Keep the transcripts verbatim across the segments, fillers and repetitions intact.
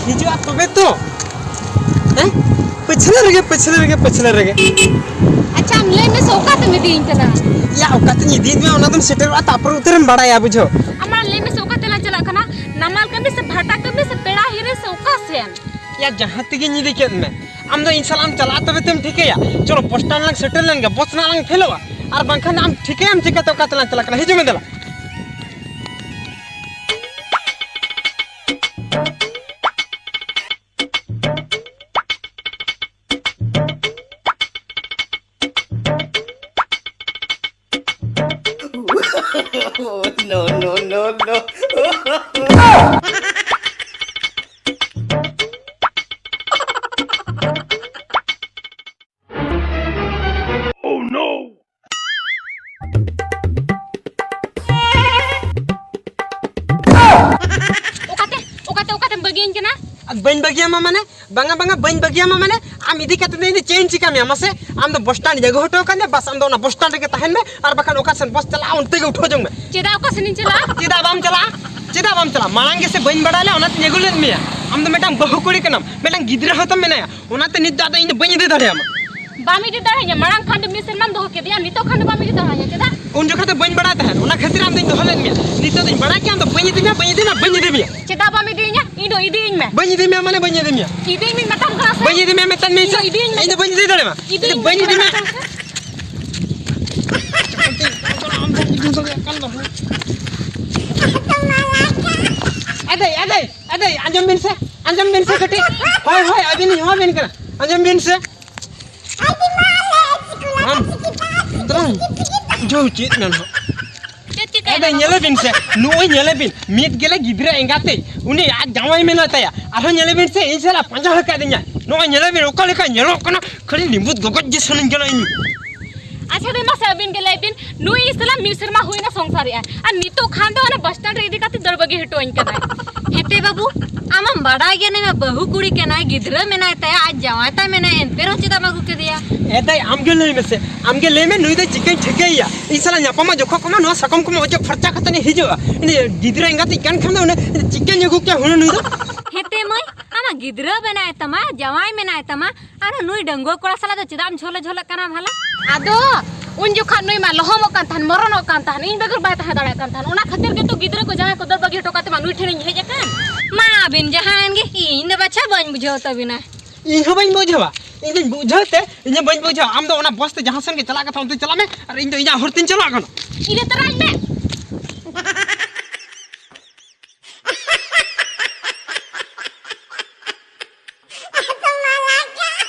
ᱦᱤᱡᱩᱜᱼᱟ ᱛᱚᱵᱮ ᱛᱚ᱾ ᱦᱮᱸ? ᱯᱟᱹᱪᱷᱞᱟᱹ ᱨᱮᱜᱮ, ᱯᱟᱹᱪᱷᱞᱟᱹ ᱨᱮᱜᱮ, ᱯᱟᱹᱪᱷᱞᱟᱹ ᱨᱮᱜᱮ᱾ ᱟᱪᱪᱷᱟ, ᱟᱢ ᱞᱟᱹᱭ ᱢᱮ ᱥᱮ, ᱚᱠᱟ ᱛᱮᱢ ᱤᱫᱤᱭᱤᱧ ᱠᱟᱱᱟ? ᱭᱟ, ᱚᱠᱟ ᱛᱮᱧ ᱤᱫᱤᱭᱮᱫ ᱢᱮᱭᱟ, ᱚᱱᱟ ᱫᱚᱢ ᱥᱮᱴᱮᱨᱚᱜᱼᱟ, ᱛᱟᱨᱯᱚᱨᱮ ᱩᱛᱟᱹᱨᱮᱢ ᱵᱟᱲᱟᱭᱟ, ᱵᱩᱡᱷᱟᱹᱣ᱾ ᱟᱢ ᱢᱟ ᱞᱟᱹᱭ ᱢᱮ ᱥᱮ, ᱚᱠᱟ ᱛᱮᱞᱟᱝ ᱪᱟᱞᱟᱜ ᱠᱟᱱᱟ? ᱱᱟᱢᱟᱞ ᱠᱟᱹᱢᱤ ᱥᱮ ᱵᱷᱟᱴᱟ ᱠᱟᱹᱢᱤ ᱥᱮ ᱯᱮᱲᱟ ᱦᱤᱨᱤ ᱥᱮ ᱚᱠᱟ ᱥᱮᱱ? ᱭᱟ, ᱡᱟᱦᱟᱸ ᱛᱮᱜᱮᱧ ᱤᱫᱤ ᱠᱮᱫ ᱢᱮ, ᱟᱢ ᱫᱚ ᱤᱧ ᱥᱟᱞᱟᱜ ᱮᱢ ᱪᱟᱞᱟᱜᱼᱟ, ᱛᱚᱵᱮ ᱛᱮᱢ ᱴᱷᱤᱠᱟᱹᱭᱟ᱾ ᱪᱚᱞᱚ, ᱵᱚᱥ ᱥᱴᱮᱱᱰ ᱞᱟᱝ ᱥᱮᱴᱮᱨ ᱞᱮᱱ ᱜᱮ, ᱵᱚᱥ ᱨᱮᱱᱟᱜ ᱞᱟᱝ ᱯᱷᱮᱞᱚᱜᱼᱟ, ᱟᱨ ᱵᱟᱝᱠᱷᱟᱱ ᱟᱢ ᱴᱷᱤᱠᱟᱹᱭᱟᱢ ᱪᱤᱠᱟᱹᱛᱮ ᱚᱠᱟ ᱛᱮᱞᱟᱝ ᱪᱟᱞᱟᱜ ᱠᱟᱱᱟ? ᱦᱤᱡᱩᱜ ᱢᱮ ᱫᱮᱞᱟ᱾ No, no, no, no. Oh no! ᱚᱠᱟᱛᱮ, ᱚᱠᱟᱛᱮ, ᱚᱠᱟᱛᱮᱢ ᱵᱟᱹᱜᱤᱭᱟᱹᱧ ᱠᱟᱱᱟ? ᱟᱨ ᱵᱟᱹᱧ ᱵᱟᱹᱜᱤᱭᱟᱢᱟ ᱢᱟᱱᱮ? ᱵᱟᱝᱟ, ᱵᱟᱝᱟ, ᱵᱟᱹᱧ ᱵᱟᱹᱜᱤᱭᱟᱢᱟ ᱢᱟᱱᱮ? ᱟᱢ ᱤᱫᱤ ᱠᱟᱛᱮ ᱫᱚ ᱤᱧ ᱫᱚ ᱪᱮᱫ ᱤᱧ ᱪᱤᱠᱟ ᱢᱮᱭᱟ ᱢᱟᱥᱮ? ᱟᱢ ᱫᱚ ᱵᱚᱥ ᱥᱴᱮᱱᱰ ᱤᱧ ᱟᱹᱜᱩ ᱦᱚᱴᱚ ᱟᱠᱟᱫ ᱢᱮᱭᱟ, ᱵᱟᱥ, ᱟᱢ ᱫᱚ ᱚᱱᱟ ᱵᱚᱥ ᱥᱴᱮᱱᱰ ᱨᱮᱜᱮ ᱛᱟᱦᱮᱱ ᱢᱮ, ᱟᱨ ᱵᱟᱠᱷᱟᱱ ᱚᱠᱟ ᱥᱮᱱ ᱵᱚᱥ ᱪᱟᱞᱟᱜᱼᱟ ᱚᱱᱛᱮ ᱜᱮ ᱩᱴᱷᱟᱹᱣ ᱡᱚᱝ ᱢᱮ᱾ ᱪᱮᱫᱟᱜ ᱚᱠᱟ ᱥᱮᱱᱤᱧ ᱪᱟᱞᱟᱜᱼᱟ? ᱪᱮᱫᱟᱜ ᱵᱟᱢ ᱪᱟᱞᱟᱜᱼᱟ? ᱪᱮᱫᱟᱜ ᱵᱟᱢ ᱪᱟᱞᱟᱜᱼᱟ? ᱢᱟᱲᱟᱝ ᱜᱮᱥᱮ ᱵᱟᱹᱧ ᱵᱟᱲᱟᱭ ᱞᱮᱫ, ᱚᱱᱟᱛᱮᱧ ᱟᱹᱜᱩ ᱞᱮᱫ ᱢᱮᱭᱟ᱾ ᱟᱢ ᱫᱚ ᱢᱤᱫᱴᱟᱝ ᱵᱟᱹᱦᱩ ᱠᱩᱲᱤ ᱠᱟᱱᱟᱢ, ᱢᱤᱫᱴᱟᱝ ᱜᱤᱫᱽᱨᱟᱹ ᱦᱚᱸᱛᱟᱢ ᱢᱮᱱᱟᱭᱟ, ᱚᱱᱟᱛᱮ ᱱᱤᱛ ᱫᱚ ᱟᱫᱚ ᱤᱧ ᱫᱚ ᱵᱟᱹᱧ ᱤᱫᱤ ᱫᱟᱲᱮᱭᱟᱢᱟ᱾ ᱵᱟᱢ ᱤᱫᱤ ᱫᱟᱲᱮᱭᱟᱹᱧᱟ? ᱢᱟᱲᱟᱝ ᱠᱷᱟᱱ ᱫᱚ ᱢᱤᱫ ᱥᱮᱨᱢᱟᱢ ᱫᱚᱦᱚ ᱠᱮᱫᱮᱭᱟ, ᱱᱤᱛᱚᱜ ᱠᱷᱟᱱ ᱫᱚ ᱵᱟᱢ ᱤᱫᱤ ᱫᱟᱲᱮᱭᱟᱹᱧᱟ, ᱪᱮᱫᱟᱜ? ᱩᱱ ᱡᱚᱠᱷᱚᱱ ᱫᱚ ᱵᱟᱹᱧ ᱵᱟᱲᱟᱭ ᱛᱟᱦᱮᱸᱫ, ᱚᱱᱟ ᱠᱷᱟᱹᱛᱤᱨ ᱟᱢ ᱫᱚᱧ ᱫᱚᱦᱚ ᱞᱮᱫ ᱢᱮᱭᱟ᱾ ᱱᱤᱛᱚᱜ ᱫᱚᱧ ᱵᱟᱲᱟᱭ ᱠᱮᱫᱟ, ᱟᱢ ᱫᱚ ᱵᱟᱹᱧ ᱤᱫᱤ ᱢᱮᱭᱟ, ᱵᱟᱹᱧ ᱤᱫᱤ ᱢᱮᱭᱟ, ᱵᱟᱹᱧ ᱤᱫᱤ ᱢᱮᱭᱟ᱾ ᱪᱮᱫᱟᱜ ᱵᱟᱢ ᱤᱫᱤᱭᱤᱧᱟ? ᱤᱧ ᱫᱚ ᱤᱫᱤᱭᱤᱧ ᱢᱮ᱾ ᱵᱟᱹᱧ ᱤᱫᱤ ᱢᱮᱭᱟ ᱢᱟᱱᱮ ᱵᱟᱹᱧ ᱤᱫᱤ ᱢᱮᱭᱟ᱾ ᱤᱫᱤᱭᱤᱧ ᱢᱮ ᱢᱮᱛᱟᱢ ᱠᱟᱱᱟ ᱥᱮ? ᱵᱟᱹᱧ ᱤᱫᱤ ᱢᱮᱭᱟ ᱢᱮᱛᱟᱫ ᱢᱮᱭᱟ ᱤᱧ ᱫᱚ ᱥᱮ? ᱤᱫᱤᱭᱤᱧ ᱢᱮ᱾ ᱤᱧ ᱫᱚ ᱵᱟᱹᱧ ᱤᱫᱤ ᱫᱟᱲᱮᱭᱟᱢᱟ᱾ ᱤᱧ ᱫᱚ ᱤᱫᱤᱭᱤᱧ ᱵᱟᱹᱧ ᱢᱮ ᱤᱫᱤ ᱫᱟᱲᱮᱭᱟᱢᱟ᱾ ᱢᱮᱛᱟᱢ ᱠᱟᱱᱟ ᱥᱮ? ᱟᱫᱮ, ᱟᱫᱮ, ᱟᱫᱮ, ᱟᱸᱡᱚᱢ ᱵᱤᱱ ᱥᱮ, ᱟᱸᱡᱚᱢ ᱵᱤᱱ ᱥᱮ ᱠᱟᱹᱴᱤᱡ᱾ ᱦᱳᱭ, ᱦᱳᱭ, ᱟᱹᱵᱤᱱ ᱞᱤᱧ ᱦᱚᱦᱚ ᱟᱹᱵᱤᱱ ᱠᱟᱱᱟ, ᱟᱸᱡᱚᱢ ᱵᱤᱱ ᱥᱮ᱾ ᱟᱢ ᱫᱚ ᱵᱩᱡᱷᱟᱹᱣ ᱪᱮᱫ ᱢᱮᱱ ᱦᱚᱸ᱾ ᱪᱮᱫ ᱪᱤᱠᱟᱹᱭᱮᱱᱟ ᱟᱫᱚ ᱵᱟᱹᱵᱩ? ᱧᱮᱞᱮ ᱵᱤᱱ ᱥᱮ, ᱱᱚᱜᱼᱚᱭ ᱧᱮᱞᱮ ᱵᱤᱱ, ᱢᱤᱫ ᱜᱮᱞᱮ ᱜᱤᱫᱽᱨᱟᱹ ᱮᱸᱜᱟᱛᱮ, ᱩᱱᱤ ᱟᱡ ᱡᱟᱶᱟᱭ ᱢᱮᱱᱟᱭ ᱛᱟᱭᱟ, ᱟᱨᱦᱚᱸ ᱧᱮᱞᱮ ᱵᱤᱱ ᱥᱮ, ᱤᱧ ᱥᱟᱞᱟᱜ ᱯᱟᱸᱡᱟ ᱟᱠᱟᱫᱤᱧᱟᱭ᱾ ᱱᱚᱜᱼᱚᱭ ᱧᱮᱞᱮ ᱵᱤᱱ, ᱚᱠᱟ ᱞᱮᱠᱟ ᱧᱮᱞᱚᱜ ᱠᱟᱱᱟ, ᱠᱷᱟᱹᱞᱤ ᱞᱤᱸᱵᱩᱫ ᱜᱚᱜᱚᱡ ᱜᱮ ᱥᱟᱱᱟᱧ ᱠᱟᱱᱟ ᱤᱧ᱾ ᱟᱪᱪᱷᱟ, ᱫᱟᱹᱭ, ᱢᱟᱥᱮ ᱟᱹᱵᱤᱱ ᱜᱮ ᱞᱟᱹᱭ ᱵᱤᱱ, ᱱᱩᱭ ᱤᱧ ᱥᱟᱞᱟᱜ ᱢᱤᱫ ᱥᱮᱨᱢᱟ ᱦᱩᱭᱱᱟ ᱥᱚᱝᱥᱟᱨᱮᱜᱼᱟ, ᱟᱨ ᱱᱤᱛᱚᱜ ᱠᱷᱟᱱ ᱫᱚ ᱚᱱᱟ ᱵᱟᱥ ᱥᱴᱮᱱᱰ ᱨᱮ ᱤᱫᱤ ᱠᱟᱛᱮ ᱫᱟᱹᱲ ᱵᱟᱹᱜᱤ ᱦᱚᱴᱚᱣᱟᱹᱧ ᱠᱟᱱᱟᱭ᱾ ᱦᱮᱸᱛᱮ ᱵᱟᱹᱵᱩ, ᱟᱢᱮᱢ ᱵᱟᱰᱟᱭ ᱜᱮᱭᱟ ᱱᱩᱭ ᱢᱟ ᱵᱟᱹᱦᱩ ᱠᱩᱲᱤ ᱠᱟᱱᱟᱭ, ᱜᱤᱫᱽᱨᱟᱹ ᱢᱮᱱᱟᱭ ᱛᱟᱭᱟ, ᱟᱡ ᱡᱟᱶᱟᱭ ᱛᱟᱭ ᱢᱮᱱᱟᱭ, ᱮᱱᱛᱮ ᱨᱮᱦᱚᱸ ᱪᱮᱫᱟᱜ ᱮᱢ ᱟᱹᱜᱩ ᱠᱮᱫᱮᱭᱟ? ᱮ ᱫᱟᱹᱭ, ᱟᱢ ᱜᱮ ᱞᱟᱹᱭ ᱢᱮᱥᱮ, ᱟᱢ ᱜᱮ ᱞᱟᱹᱭ ᱢᱮ, ᱱᱩᱭ ᱫᱚ ᱪᱤᱠᱟᱹᱧ ᱴᱷᱤᱠᱟᱹᱭᱮᱭᱟ? ᱤᱧ ᱥᱟᱞᱟᱜ ᱧᱟᱯᱟᱢᱟ ᱡᱚᱠᱷᱚᱱ ᱠᱷᱚᱱ ᱱᱚᱣᱟ ᱥᱟᱠᱚᱢ ᱠᱚᱢᱟ ᱚᱪᱚᱜ ᱯᱷᱟᱨᱪᱟ ᱠᱟᱛᱮ ᱮ ᱦᱤᱡᱩᱜᱼᱟ᱾ ᱩᱱᱤ ᱜᱤᱫᱽᱨᱟᱹ ᱮᱸᱜᱟᱛᱤᱡ ᱠᱟᱱ ᱠᱷᱟᱱ ᱫᱚ ᱩᱱᱤ ᱪᱤᱠᱟᱹᱧ ᱟᱹᱜᱩ ᱠᱮᱭᱟ ᱦᱩᱱᱟᱹᱝ ᱱᱩᱭ ᱫᱚ? ᱮᱛᱮ ᱢᱟᱹᱭ, ᱟᱢᱟᱜ ᱜᱤᱫᱽᱨᱟᱹ ᱢᱮᱱᱟᱭ ᱛᱟᱢᱟ, ᱡᱟᱶᱟᱭ ᱢᱮᱱᱟᱭ ᱛᱟᱢᱟ, ᱟᱨ ᱱᱩᱭ ᱰᱟᱺᱜᱩᱣᱟᱹ ᱠᱚᱲᱟ ᱥᱟᱞᱟᱜ ᱫᱚ ᱪᱮᱫᱟᱜ ᱮᱢ ᱡᱷᱚᱞᱮ ᱡᱷᱚᱞᱮᱜ ᱠᱟᱱᱟ ᱵᱷᱟᱞᱟ? ᱟᱫᱚ ᱩᱱ ᱡᱚᱠᱷᱟᱱ ᱱᱩᱭ ᱢᱟ ᱞᱚᱦᱚᱢᱚᱜ ᱠᱟᱱ ᱛᱟᱦᱮᱱ, ᱢᱚᱨᱚᱱᱚᱜ ᱠᱟᱱ ᱛᱟᱦᱮᱱ, ᱤᱧ ᱵᱮᱜᱚᱨ ᱵᱟᱭ ᱛᱟᱦᱮᱸ ᱫᱟᱲᱮᱭᱟᱜ ᱠᱟᱱ ᱛᱟᱦᱮᱱ᱾ ᱚᱱᱟ ᱠᱷᱟᱹᱛᱤᱨ ᱜᱮᱛᱚ ᱜᱤᱫᱽᱨᱟᱹ ᱠᱚ ᱡᱟᱶᱟᱭ ᱠᱚ ᱫᱟᱹᱲ ᱵᱟᱹᱜᱤ ᱦᱚᱴᱚ ᱠᱟᱛᱮ ᱢᱟ ᱱᱩᱭ ᱴᱷᱮᱱᱤᱧ ᱦᱮᱡ ᱟᱠᱟᱱ᱾ ᱢᱟ ᱟᱹᱵᱤᱱ ᱡᱟᱦᱟᱸᱭᱮᱱ ᱜᱮ, ᱤᱧ ᱫᱚ ᱵᱟᱪᱷᱟ ᱵᱟᱹᱧ ᱵᱩᱡᱷᱟᱹᱣ ᱛᱟᱹᱵᱤᱱᱟ᱾ ᱤᱧ ᱦᱚᱸ ᱵᱟᱹᱧ ᱵᱩᱡᱷᱟᱹᱣᱟ, ᱤᱧ ᱫᱚᱧ ᱵᱩᱡᱷᱟᱹᱣ ᱛᱮ ᱤᱧ ᱦᱚᱸ ᱵᱟᱹᱧ ᱵᱩᱡᱷᱟᱹᱣᱟ᱾ ᱟᱢ ᱫᱚ ᱚᱱᱟ ᱵᱚᱥ ᱛᱮ ᱡᱟᱦᱟᱸ ᱥᱮᱱ ᱜᱮ ᱪᱟᱞᱟᱜ ᱠᱟᱛᱷᱟ ᱚᱱᱛᱮ ᱪᱟᱞᱟᱜ ᱢᱮ, ᱟᱨ ᱤᱧ ᱫᱚ ᱤᱧᱟᱹᱜ ᱦᱚᱨ ᱛᱤᱧ ᱪᱟᱞᱟᱜ ᱠᱟᱱᱟ᱾ ᱤᱨᱟᱹ ᱛᱟᱨᱟᱧ ᱢᱮ᱾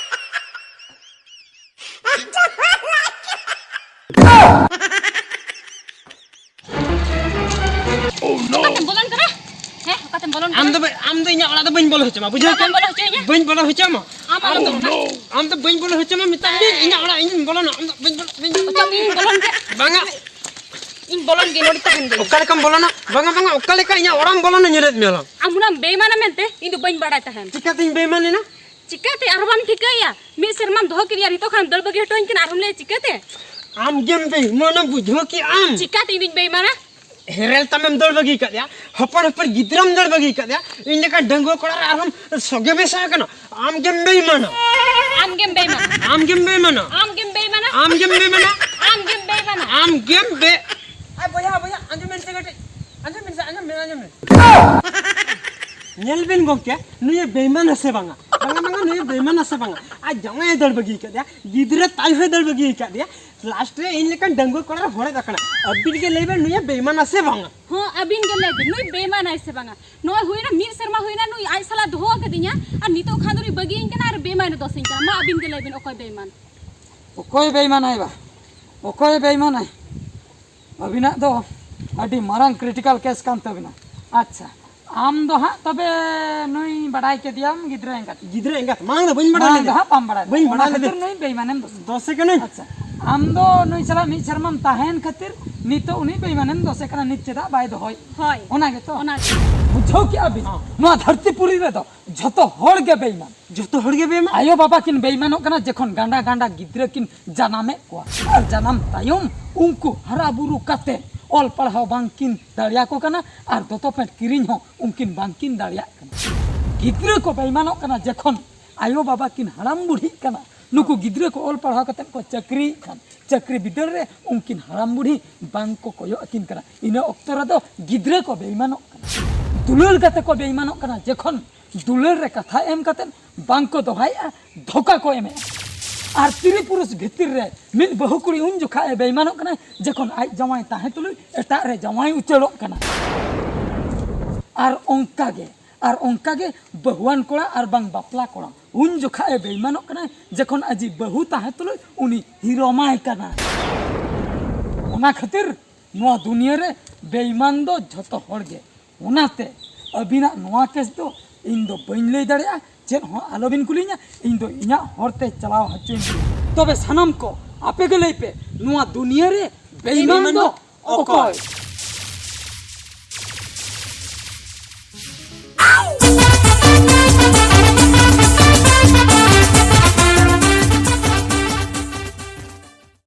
ᱚᱠᱟᱛᱮᱢ ᱵᱚᱞᱚᱱ ᱠᱟᱱᱟ? ᱦᱮᱸ, ᱚᱠᱟᱛᱮᱢ ᱵᱚᱞᱚᱱ ᱟᱢ ᱠᱟᱱᱟ? ᱫᱚ ᱵᱟ-, ᱟᱢ ᱫᱚ ᱤᱧᱟᱹᱜ ᱚᱲᱟᱜ ᱫᱚ ᱵᱟᱹᱧ ᱵᱚᱞᱚ ᱦᱚᱪᱚ ᱢᱟ, ᱵᱩᱡᱷᱟᱹᱣ ᱵᱟᱢ ᱠᱮᱫ? ᱵᱚᱞᱚ ᱦᱚᱪᱚᱭᱤᱧᱟ? ᱵᱟᱹᱧ ᱵᱚᱞᱚ ᱦᱚᱪᱚ ᱢᱟ᱾ ᱟᱢ ᱟᱞᱚᱢ ᱵᱚᱞᱚᱱᱟ᱾ ᱟᱢ ᱫᱚ ᱵᱟᱹᱧ ᱵᱚᱞᱚ ᱦᱚᱪᱚ ᱢᱟ, ᱢᱮᱛᱟᱫ ᱢᱮᱭᱟᱹᱧ, ᱤᱧᱟᱹᱜ ᱚᱲᱟᱜ ᱤᱧ ᱵᱚᱞᱚᱱᱟ, ᱟᱢ ᱫᱚ ᱵᱟᱹᱧ ᱵᱚᱞᱚ, ᱵᱟᱹᱧ ᱵᱚᱞᱚ᱾ ᱚᱪᱚᱜ ᱢᱮ, ᱤᱧ ᱵᱚᱞᱚᱱ ᱜᱮ᱾ ᱵᱟᱝᱟ᱾ ᱤᱧ ᱵᱚᱞᱚᱱ ᱜᱮ, ᱱᱚᱰᱮ ᱛᱟᱦᱮᱱ ᱜᱮ᱾ ᱚᱠᱟ ᱞᱮᱠᱟᱢ ᱵᱚᱞᱚᱱᱟ? ᱵᱟᱝᱟ, ᱵᱟᱝᱟ, ᱚᱠᱟ ᱞᱮᱠᱟ ᱤᱧᱟᱹᱜ ᱚᱲᱟᱜ ᱮᱢ ᱵᱚᱞᱚᱱᱟ, ᱧᱮᱞᱮᱫ ᱢᱮᱭᱟ ᱞᱟᱝ᱾ ᱟᱢ ᱦᱩᱱᱟᱹᱝ ᱵᱮᱭᱢᱟᱱᱟ ᱢᱮᱱᱛᱮ ᱤᱧ ᱫᱚ ᱵᱟᱹᱧ ᱵᱟᱲᱟᱭ ᱛᱟᱦᱮᱱ᱾ ᱪᱤᱠᱟᱹᱛᱤᱧ ᱵᱮᱭᱢᱟᱱᱮᱱᱟ? ᱪᱤᱠᱟᱹᱛᱮ ᱟᱨᱦᱚᱸ ᱵᱟᱢ ᱴᱷᱤᱠᱟᱹᱭᱟ? ᱢᱤᱫ ᱥᱮᱨᱢᱟᱢ ᱫᱚᱦᱚ ᱠᱮᱫᱮᱭᱟ, ᱱᱤᱛᱚᱜ ᱠᱷᱟᱱᱮᱢ ᱫᱟᱹᱲ ᱵᱟᱹᱜᱤ ᱦᱚᱴᱚ ᱟᱹᱧ ᱠᱟᱱᱟ, ᱟᱨᱦᱚᱸᱢ ᱞᱟᱹᱭᱟ ᱪᱤᱠᱟᱹᱛᱮ? ᱟᱢ ᱜᱮᱢ ᱵᱮᱭᱢᱟᱱᱟ, ᱵᱩᱡᱷᱟᱹᱣ ᱠᱮᱜ ᱟᱢ᱾ ᱪᱤᱠᱟᱹᱛᱮ ᱤᱧ ᱫᱩᱧ ᱵᱮᱭᱢᱟᱱᱟ? ᱦᱮᱨᱮᱞ ᱛᱟᱢᱮᱢ ᱫᱟᱹᱲ ᱵᱟᱹᱜᱤ ᱠᱟᱫᱮᱭᱟ, ᱦᱚᱯᱚᱱ ᱦᱚᱯᱚᱱ ᱜᱤᱫᱽᱨᱟᱢ ᱫᱟᱹᱲ ᱵᱟᱹᱜᱤ ᱠᱟᱫᱮᱭᱟ, ᱤᱧ ᱞᱮᱠᱟᱱ ᱰᱟᱺᱜᱩᱣᱟᱹ ᱠᱚᱲᱟ ᱨᱮ ᱟᱨᱦᱚᱸᱢ ᱥᱚᱜᱮ ᱢᱮᱥᱟ ᱟᱠᱟᱱᱟ᱾ ᱟᱢ ᱜᱮᱢ ᱵᱮᱭᱢᱟᱱᱟ᱾ ᱟᱢ ᱜᱮᱢ ᱵᱮᱭᱢᱟᱱᱟ᱾ ᱟᱢ ᱜᱮᱢ ᱵᱮᱭᱢᱟᱱᱟ᱾ ᱟᱢ ᱜᱮᱢ ᱵᱮᱭᱢᱟᱱᱟ᱾ ᱟᱢ ᱜᱮᱢ ᱵᱮᱭᱢᱟᱱᱟ᱾ ᱟᱢ ᱜᱮᱢ ᱵᱮ-, ᱟᱭ ᱵᱚᱭᱦᱟ, ᱵᱚᱭᱦᱟ, ᱟᱸᱡᱚᱢ ᱢᱮ ᱥᱮ ᱠᱟᱹᱴᱤᱡ᱾ ᱟᱸᱡᱚᱢ ᱵᱤᱱ ᱥᱮ, ᱟᱸᱡᱚᱢ ᱵᱤᱱ, ᱟᱸᱡᱚᱢ ᱵᱤᱱ᱾ ᱧᱮᱞ ᱵᱤᱱ ᱜᱚᱢᱠᱮ, ᱱᱩᱭᱮ ᱵᱮᱭᱢᱟᱱᱟ ᱥᱮ ᱵᱟᱝᱟ? ᱵᱟᱝᱟ, ᱵᱟᱝᱟ, ᱱᱩᱭᱮ ᱵᱮᱭᱢᱟᱱᱟ ᱥᱮ ᱵᱟᱝᱟ? ᱟᱡ ᱡᱟᱶᱟᱭᱮ ᱫᱟᱹᱲ ᱵᱟᱹᱜᱤ ᱟᱠᱟᱫᱮᱭᱟ, ᱜᱤᱫᱽᱨᱟᱹ ᱛᱟᱭ ᱦᱚᱸᱭ ᱫᱟᱹᱲ ᱵᱟᱹᱜᱤ ᱟᱠᱟᱫᱮᱭᱟ, ᱞᱟᱥᱴ ᱨᱮ ᱤᱧ ᱞᱮᱠᱟᱱ ᱰᱟᱺᱜᱩᱣᱟᱹ ᱠᱚᱲᱟ ᱨᱮ ᱦᱚᱲᱮ ᱫᱟᱠᱟᱱᱟ᱾ ᱟᱹᱵᱤᱱ ᱜᱮ ᱞᱟᱹᱭ ᱵᱮᱱ, ᱱᱩᱭᱮ ᱵᱮᱭᱢᱟᱱᱟ ᱥᱮ ᱵᱟᱝᱟ? ᱦᱚᱸ, ᱟᱹᱵᱤᱱ ᱜᱮ ᱞᱟᱹᱭ ᱵᱤᱱ, ᱱᱩᱭ ᱵᱮᱭᱢᱟᱱᱟᱭ ᱥᱮ ᱵᱟᱝᱟ? ᱱᱚᱜᱼᱚᱭ ᱦᱩᱭᱱᱟ ᱢᱤᱫ ᱥᱮᱨᱢᱟ ᱦᱩᱭᱱᱟ, ᱱᱩᱭ ᱟᱡ ᱥᱟᱞᱟᱜ ᱫᱚᱦᱚ ᱟᱠᱟᱫᱤᱧᱟ, ᱟᱨ ᱱᱤᱛᱚᱜ ᱠᱷᱟᱱ ᱫᱚ ᱱᱩᱭ ᱵᱟᱹᱜᱤᱭᱟᱹᱧ ᱠᱟᱱᱟ ᱟᱨ ᱵᱮᱭᱢᱟᱱᱮ ᱫᱚᱥᱤᱧ ᱠᱟᱱᱟ᱾ ᱢᱟ ᱟᱹᱵᱤᱱ ᱜᱮ ᱞᱟᱹᱭ ᱵᱤᱱ, ᱚᱠᱚᱭ ᱵᱮᱭᱢᱟᱱ? ᱚᱠᱚᱭ ᱵᱮᱭᱢᱟᱱᱟᱭ ᱵᱟ? ᱚᱠᱚᱭ ᱵᱮᱭᱢᱟᱱᱟᱭ? ᱟᱹᱵᱤᱱᱟᱜ ᱫᱚ ᱟᱹᱰᱤ ᱢᱟᱨᱟᱝ ᱠᱨᱤᱴᱤᱠᱟᱞ ᱠᱮᱥ ᱠᱟᱱ ᱛᱟᱹᱵᱤᱱᱟ᱾ ᱟᱪᱪᱷᱟ, ᱟᱢ ᱫᱚ ᱦᱟᱸᱜ ᱛᱚᱵᱮ ᱱᱩᱭ ᱵᱟᱰᱟᱭ ᱠᱮᱫᱮᱭᱟᱢ ᱜᱤᱫᱽᱨᱟᱹ ᱮᱸᱜᱟᱛ? ᱜᱤᱫᱽᱨᱟᱹ ᱮᱸᱜᱟᱛ ᱢᱟᱲᱟᱝ ᱫᱚ ᱵᱟᱹᱧ ᱵᱟᱰᱟᱭ ᱢᱟᱲᱟᱝ ᱫᱚ ᱞᱮᱫᱮᱭᱟ᱾ ᱦᱟᱸᱜ ᱵᱟᱢ ᱵᱟᱰᱟᱭ ᱞᱮᱫᱟ᱾ ᱵᱟᱹᱧ ᱚᱱᱟ ᱵᱟᱰᱟᱭ ᱠᱷᱟᱹᱛᱤᱨ ᱞᱮᱫᱮᱭᱟ᱾ ᱱᱩᱭ ᱵᱮᱭᱢᱟᱱᱮᱢ ᱫᱚᱥᱮ᱾ ᱫᱚᱥᱮ ᱠᱟᱹᱱᱟᱹᱧ᱾ ᱟᱪᱪᱷᱟ, ᱟᱢ ᱫᱚ ᱱᱩᱭ ᱥᱟᱞᱟᱜ ᱢᱤᱫ ᱥᱮᱨᱢᱟᱢ ᱛᱟᱦᱮᱸᱭᱮᱱ ᱠᱷᱟᱹᱛᱤᱨ ᱱᱤᱛᱚᱜ ᱩᱱᱤ ᱵᱮᱭᱢᱟᱱᱮᱢ ᱫᱚᱥᱮ ᱠᱟᱱᱟ, ᱱᱤᱛ ᱪᱮᱫᱟᱜ ᱵᱟᱭ ᱫᱚᱦᱚᱭ? ᱦᱳᱭ᱾ ᱚᱱᱟ ᱜᱮᱛᱚ? ᱚᱱᱟ ᱜᱮ᱾ ᱵᱩᱡᱷᱟᱹᱣ ᱠᱮᱜᱼᱟ ᱵᱤᱱ? ᱦᱚᱸ᱾ ᱱᱚᱣᱟ ᱫᱷᱟᱹᱨᱛᱤ ᱯᱩᱨᱤ ᱨᱮᱫᱚ ᱡᱷᱚᱛᱚ ᱦᱚᱲ ᱜᱮ ᱵᱮᱭᱢᱟᱱ᱾ ᱡᱷᱚᱛᱚ ᱦᱚᱲ ᱜᱮ ᱵᱮᱭᱢᱟᱱ? ᱟᱭᱳ ᱵᱟᱵᱟ ᱠᱤᱱ ᱵᱮᱭᱢᱟᱱᱚᱜ ᱠᱟᱱᱟ, ᱡᱚᱠᱷᱚᱱ ᱜᱟᱸᱰᱟ ᱜᱟᱸᱰᱟ ᱜᱤᱫᱽᱨᱟᱹ ᱠᱤᱱ ᱡᱟᱱᱟᱢᱮᱫ ᱠᱚᱣᱟ, ᱟᱨ ᱡᱟᱱᱟᱢ ᱛᱟᱭᱚᱢ ᱩᱱᱠᱩ ᱦᱟᱨᱟ ᱵᱩᱨᱩ ᱠᱟᱛᱮ ᱚᱞ ᱯᱟᱲᱦᱟᱣ ᱵᱟᱝ ᱠᱤᱱ ᱫᱟᱲᱮᱭᱟᱠᱚ ᱠᱟᱱᱟ, ᱟᱨ ᱫᱚᱛᱚ ᱯᱮᱱᱴ ᱠᱤᱨᱤᱧ ᱦᱚᱸ ᱩᱱᱠᱤᱱ ᱵᱟᱝ ᱠᱤᱱ ᱫᱟᱲᱮᱭᱟᱜ ᱠᱟᱱᱟ᱾ ᱜᱤᱫᱽᱨᱟᱹ ᱠᱚ ᱵᱮᱭᱢᱟᱱᱚᱜ ᱠᱟᱱᱟ ᱡᱮᱠᱷᱚᱱ ᱟᱭᱳ ᱵᱟᱵᱟ ᱠᱤᱱ ᱦᱟᱲᱟᱢ ᱵᱩᱲᱦᱤᱜ ᱠᱟᱱᱟ᱾ ᱱᱩᱠᱩ ᱜᱤᱫᱽᱨᱟᱹ ᱠᱚ ᱚᱞ ᱯᱟᱲᱦᱟᱣ ᱠᱟᱛᱮ ᱠᱚ ᱪᱟᱹᱠᱨᱤᱭᱮᱫ ᱠᱷᱟᱱ ᱪᱟᱹᱠᱨᱤ ᱵᱤᱫᱟᱹᱞ ᱨᱮ ᱩᱱᱠᱤᱱ ᱦᱟᱲᱟᱢ ᱵᱩᱲᱦᱤ ᱵᱟᱝ ᱠᱚ ᱠᱚᱭᱚᱜ ᱟᱹᱠᱤᱱ ᱠᱟᱱᱟ᱾ ᱤᱱᱟᱹ ᱚᱠᱛᱚ ᱨᱮᱫᱚ ᱜᱤᱫᱽᱨᱟᱹ ᱠᱚ ᱵᱮᱭᱢᱟᱱᱚᱜ ᱠᱟᱱᱟ᱾ ᱫᱩᱞᱟᱹᱲ ᱠᱟᱛᱮ ᱠᱚ ᱵᱮᱭᱢᱟᱱᱚᱜ ᱠᱟᱱᱟ ᱡᱮᱠᱷᱚᱱ ᱫᱩᱞᱟᱹᱲ ᱨᱮ ᱠᱟᱛᱷᱟ ᱮᱢ ᱠᱟᱛᱮ ᱵᱟᱝ ᱠᱚ ᱫᱚᱦᱟᱭᱮᱫᱼᱟ, ᱫᱷᱳᱠᱟ ᱠᱚ ᱮᱢᱮᱫᱼᱟ᱾ ᱟᱨ ᱛᱤᱨᱤ ᱯᱩᱨᱩᱥ ᱵᱷᱤᱛᱤᱨ ᱨᱮ ᱢᱤᱫ ᱵᱟᱹᱦᱩ ᱠᱩᱲᱤ ᱩᱱ ᱡᱚᱠᱷᱟ ᱮ ᱵᱮᱭᱢᱟᱱᱚᱜ ᱠᱟᱱᱟ ᱡᱮᱠᱷᱚᱱ ᱟᱡ ᱡᱟᱶᱟᱭ ᱛᱟᱦᱮᱸ ᱛᱩᱞᱩᱡ ᱮᱴᱟᱜ ᱨᱮ ᱡᱟᱶᱟᱭ ᱩᱪᱟᱹᱲᱚᱜ ᱠᱟᱱᱟ᱾ ᱟᱨ ᱚᱱᱠᱟ ᱜᱮ ᱟᱨ ᱚᱱᱠᱟ ᱜᱮ ᱵᱟᱹᱦᱩᱣᱟᱱ ᱠᱚᱲᱟ ᱟᱨ ᱵᱟᱝ ᱵᱟᱯᱞᱟ ᱠᱚᱲᱟ ᱩᱱ ᱡᱚᱠᱷᱟ ᱮ ᱵᱮᱭᱢᱟᱱᱚᱜ ᱠᱟᱱᱟ ᱡᱮᱠᱷᱚᱱ ᱟᱡᱤᱡ ᱵᱟᱹᱦᱩ ᱛᱟᱦᱮᱸ ᱛᱩᱞᱩᱡ ᱩᱱᱤ ᱦᱤᱨᱚᱢᱟᱭ ᱠᱟᱱᱟ᱾ ᱚᱱᱟ ᱠᱷᱟᱹᱛᱤᱨ ᱱᱚᱣᱟ ᱫᱩᱱᱤᱭᱟᱹ ᱨᱮ ᱵᱮᱭᱢᱟᱱ ᱫᱚ ᱡᱷᱚᱛᱚ ᱦᱚᱲ ᱜᱮ᱾ ᱚᱱᱟᱛᱮ ᱟᱹᱵᱤᱱᱟᱜ ᱱᱚᱣᱟ ᱠᱮᱥ ᱫᱚ ᱤᱧ ᱫᱚ ᱵᱟᱹᱧ ᱞᱟᱹᱭ ᱫᱟᱲᱮᱭᱟᱜᱼᱟ, ᱪᱮᱫ ᱦᱚᱸ ᱟᱞᱚᱵᱤᱱ ᱠᱩᱞᱤᱧᱟ, ᱤᱧ ᱫᱚ ᱤᱧᱟᱹᱜ ᱦᱚᱨᱛᱮ ᱪᱟᱞᱟᱣ ᱦᱚᱪᱚᱧ ᱵᱤᱱ᱾ ᱛᱚᱵᱮ ᱥᱟᱱᱟᱢ ᱠᱚ ᱟᱯᱮ ᱜᱮ ᱞᱟᱹᱭ ᱯᱮ, ᱱᱚᱣᱟ ᱫᱩᱱᱤᱭᱟᱹ ᱨᱮ ᱵᱮᱭᱢᱟᱱ ᱫᱚ ᱚᱠᱚᱭ?